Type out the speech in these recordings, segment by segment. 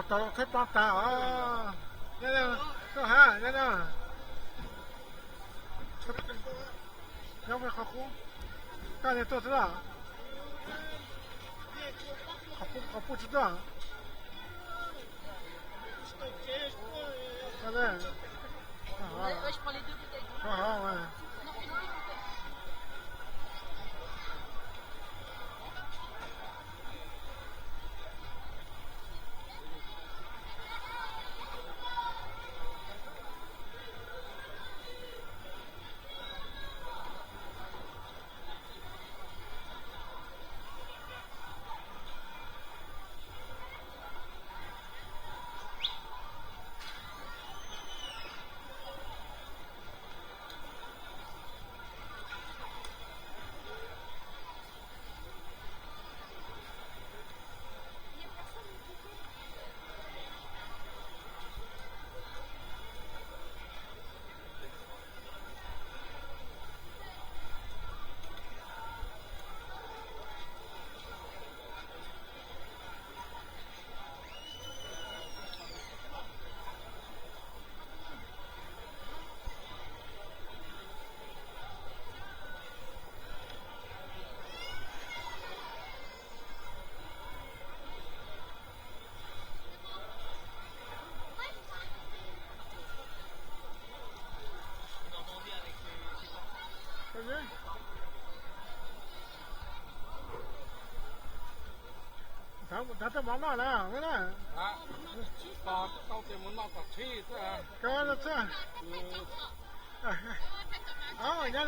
Tau thawb ploog tag os. Nyob zoo, tuaj hab, nyob zoo. Nyob qhov qub, koj niag tuaj xwb los? Qhov qub tsis tuaj. Nrhav tej mov noj na, na. Tau ces mus noj tom tsheb xwb. Nyob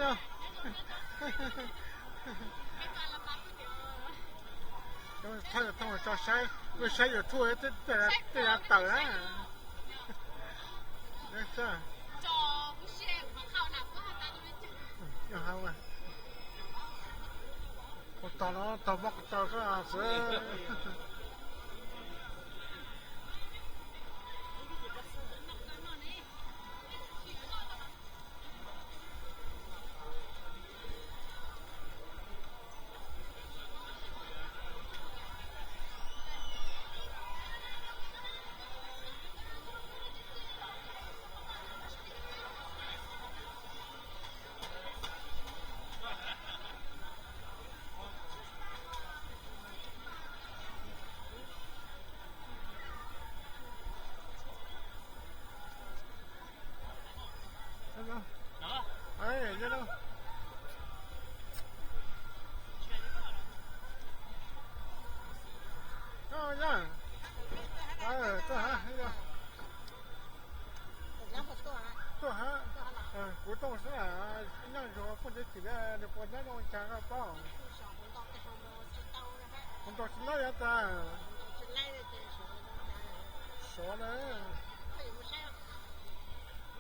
zoo. Thooj thooj tso saib, saib YouTube tej yav tawm na. Kuv tog no tog mob kuv tau xwb. Tuaj hab, kuv tooj xwb, nyob zoo puag ntseb chim nws puas nyob zoo cas koj paub. Kuv ntaus tsis laib yav tas. Suav na.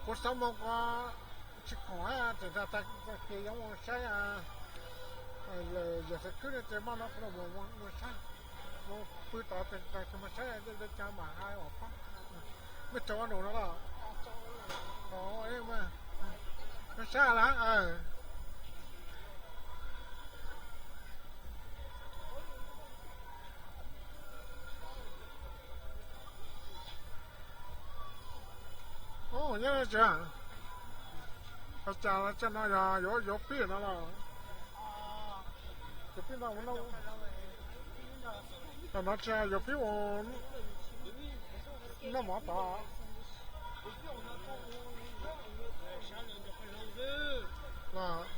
Kuv xav mus ko tsis khoom hab, tseem tas tag kis yuav mus saib yawg xeev khwb no ces maj no kuv mus saib, mus pw tod tag kis mus saib li cas mam hais os. Mej tsaus num no los? Saib lawm. Nyob tsev, ua cas tsev no yog yuav pib no los? Yuav pib no, tam no tsev yuav pib ua noj mov tod los?